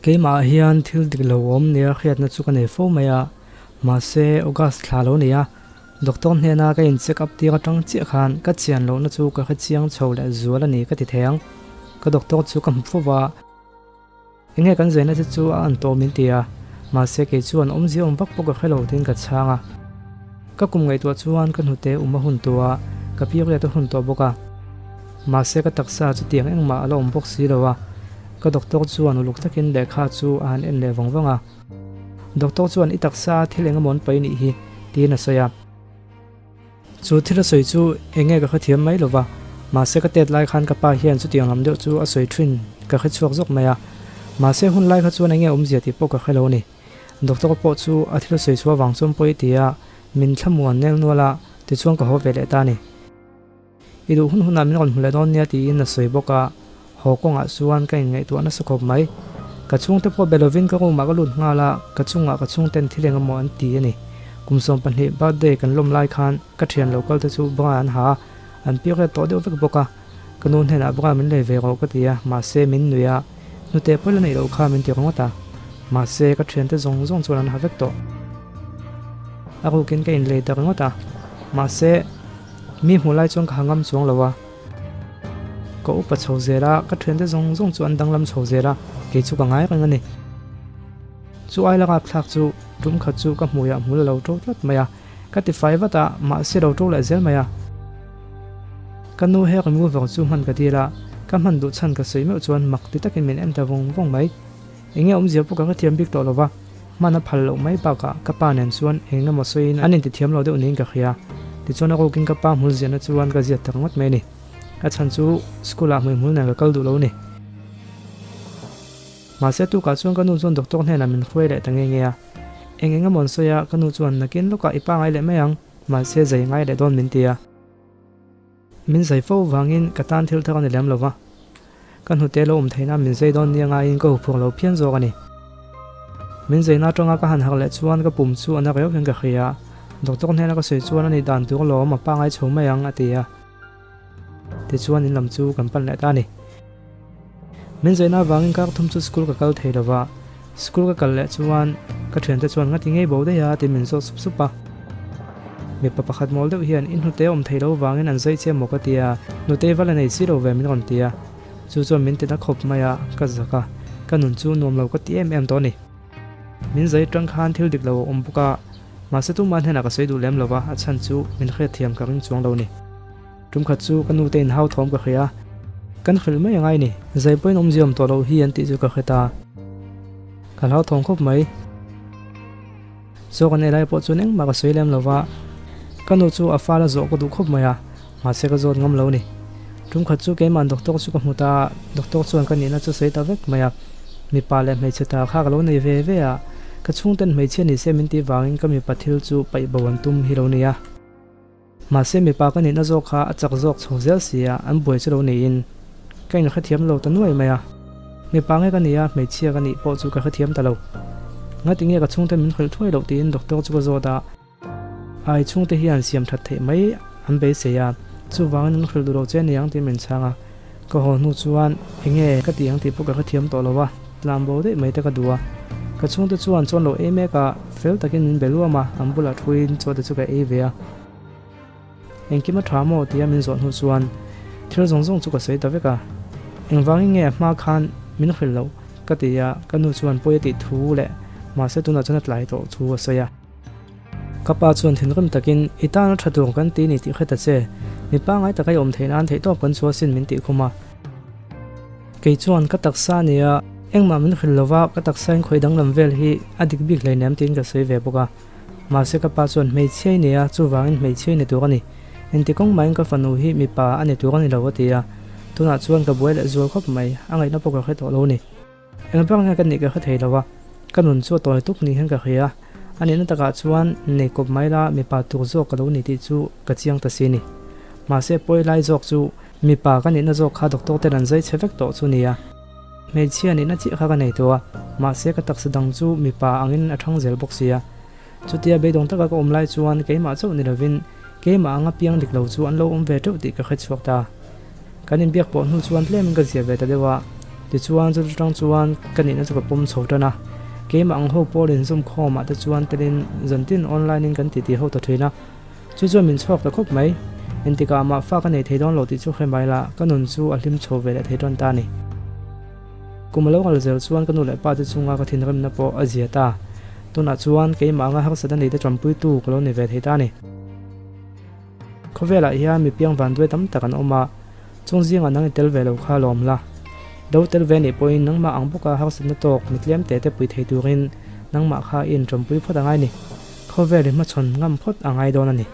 Keimah ah hian thil dik lo awm nia hriatna chu ka nei fo mai a, mahse August thla lo ni a, doctor hnena ka in check up tir atang chiah khan ka chian lohna chu ka hrechiang chho leh zual a ni ka ti thei ang. Ka doctor chu ka hmu fo va. Enge kan zaina te chu a an tawh min ti a, mahse kei chuan awmzia awm vak pawh ka hre lo tiin ka chhang a. Ka kum ngaihtuah chuan ka hnute um a hun tawh a, ka period a hun tawh bawk a. Mahse ka taksa chutiang engmah a la awm bawk si lo a, ka doctor chuan uluk takin lehkha chu a han en leh vang vang a. Doctor chuan i taksa thil engemaw an pai nih hi tiin a sawi a. Chu thil a sawi chu eng nge ka hrethiam mai lo va, mahse ka tet lai khan ka pa hian chutiang lam deuh chu a sawi thin ka hre chhuak zawk mai a. Mahse hun lai kha chuan eng nge awmzia tih pawh ka hre lo a ni. Doctor pawh chu a thil sawi chhuah avang chuan pawi ti a, min thlamuan nel nual a, tichuan ka haw ve leh ta a ni. I duh hun hunah min rawn hmu leh dawn nia tiin a sawi bawk a, haw kawngah chuan ka inngaihtuah nasa khawp mai. Ka chhungte pawh be lovin ka room ah ka lut nghal a, ka chungah ka chhungten thil eng emaw an ti a ni. Kum 20 birthday kan lawm lai khan ka thian lo kal te chu bra an ha a, an period tawh deuh vek bawk a. Ka nu hnenah bra min lei ve rawh ka ti a, mahse min nui a, hnute pawi la neih loh kha min ti ringawt a. Mahse ka thiante zawng zawng chuan an ha vek tawh. A rukin ka inlei ta ringawt a, mahse. Mi hmuh lai chuan ka ha ngam chuang lo a, ka upa chho zel a, ka thiante zawng zawng chu an danglam chho zel a, kei chu ka ngai reng a ni. Chu ai laka thlak chu tum khat chu ka hmuiah hmul a lo to tlat mai a, ka ti fai vat a, mahse lo to leh zel mai a. Ka nu hair remover chu hman ka dil a, ka hman duh chhan ka sawi meuh chuan mak ti takin min en ta vawng vawng mai. Enge awmzia pawh ka hrethiam bik tawh lo va, hman a phal loh mai bakah ka pa nen chuan eng emaw sawiin an intithiam lo deuh niin ka hria. Tichuan a rukin ka pa hmul ziahna chuan ka ziat tak ngawt mai a ni. A chhan chu school ah hmuihmul nen ka kal duh lo a ni. Mahse tukah chuan ka nu chuan doctor hnenah min hruai leh ta nge nge a. Eng eng emaw an sawi a, ka nu chuan nakin lawkah i pa ngai leh mai ang, mahse zai ngai leh dawn min ti a. Min zai fo vangin ka tan thil thar a ni lem lo va, ka hnute lo awm theihna min zai dawn nia ngaiin ka huphurh lo phian zawk a ni. Min zaina atanga ka han harh leh chuan ka pum chu a na riau hian ka hria a, doctor hnena ka sawi chuan a ni dan tur lawm a pangai chho mai ang a ti a. Tichuan in lam chu kan pan leh ta a ni. Min zaina avangin kar thum chu school ka kal thei lo va, school ka kal leh chuan ka thiante chuan ngati ngei bo daih a tiin min zawt sup sup a. Mipa pakhat mawl deuh hian i hnute awm thei lo vangin an zai che maw ka ti a, hnute va la nei si lo ve min rawn ti a. Chu chuan min ti na khawp mai a, ka zak a, ka nun chu nuam lo ka ti em em tawh a ni. Min zai tang khan thil dik lo a awm bawk a, mahse tumah hnenah ka sawi duh lem lo va, a chhan chu min hriatthiam ka ring chuang lo a ni. Tumkhat chu ka nute in hau thawm ka hria a, kan hrilh mai angai ni. Zai pawhin awmzia awm tawh loh hi an tih chu ka hre ta. Ka hlau thawm khawp mai. Chaw kan ei lai pawh chuan engmah ka sawi lem lo va, ka nu chu a fal a zawh ka duh khawp mai a, mahse ka zawt ngam lo ni. Tumkhat chu keimah doctor chu ka hmu ta a, doctor chuan ka nihna chu sawi ta vek mai a, mipa leh hmeichhe ta kha ka lo nei ve ve a, ka chhungten hmeichhia ni se min tih vangin ka mipa thil chu paih bo an tum hi lo ni a. Mahse mipa ka nihna zawk kha a chak zawk chho zel si a, an buai chu lo niin ka inhrethiam lo ta nuai mai a. Mipa nge ka ni a, hmeichhia ka nih pawh chu ka hrethiam ta lo. Ngati nge ka chhungte min hrilh thuai loh tiin doctor chu ka zawt a. Ai chhungte hian siam that theih mai an beisei a, chuvangin an hrilh duh lo che aniang tiin min chhang a. Ka haw hnu chuan enge ka tih ang tih pawh ka hrethiam tawh lo a, tlan bo daih mai te ka duh a. Ka chhungte chuan chuan lo ei mek a, fel takin min be luam a, an bulah thuin chaw te chu ka ei ve a. Engkim a tha maw tia min zawh hnu chuan thil zawng zawng chu ka sawi ta vek a. Engvangin nge a hma khan min hrilh loh ka ti a, ka nu chuan pawi a tih thu leh mahse tunah chuan a tlai tawh thu a sawi a. Ka pa chuan thinrim takin, I tan a tha tur kan ti ni tih hre ta che, mi pangngai taka i awm theih nan theihtawp kan chu asin min tih khum a. Kei chuan ka taksa nia, engmah min hrilh lova ka taksa in khawih danglam vel hi a dik bik hleinem tiin ka sawi ve bawk a. Mahse ka pa chuan hmeichhia i nei a, chuvangin hmeichhia i ni tur a ni. Engti kawng mahin ka fanu hi mipa a ni tur a ni lo a ti a. Tunah chuan ka buai leh zual khawp mai, a ngaihna pawh ka hre tawh lo a ni. Eng vang nge ka nih ka hre thei lo a, ka nun chu a tawi tuk ni hian ka hria. A nihna takah chuan nei kawp mai la mipa tur zawk ka lo ni tih chu ka chiang ta si ni. Mahse pawi lai zawk chu mipa ka nihna zawk kha doctor ten an zai chhe vek tawh chu nia. Hmeichhia nihna chiah kha ka nei tawh a, mahse ka taksa dang chu mipa angin a thang zel bawk sia. Chutia beidawng taka ka awm lai chuan keimah chauh ni lovin keimah anga piang dik lo chu an lo awm ve teuh tih ka hre chhuak ta. Kan inbiak pawh hnu chuan tlemin ka zia ve ta deuh a. Tichuan chu chutang chuan ka nihna chu ka pawm chho tan a, keimah ang ho pawl inzawm khawmah te chuan telin zantin online in kan titi ho ta thin a, chu chuan min chhuak ta khawp mai. Engtikah mah fa ka nei thei dawn lo tih chu hre mai la, ka nun chu a hlim chho ve leh thei tan ta a ni. Kum a lo kal zel chuan ka nu leh pa te chunga ka thinrimna pawh a zia ta. Tunah chuan keimah anga harsatna nei te tanpuitu ka lo ni ve thei ta a ni. Khawvelah hian mi piang van duai tam tak an awm a, chung zingah nang i tel ve lo kha lawm la. Do tel ve nih pawhin nangmah ang bawka harsatna tawk mi tlem te te pui thei turin nangmah kha i inṭawmpui phawt a ngai ni. Khawvel i hmachhawn ngam phawt a ngai dawn a ni.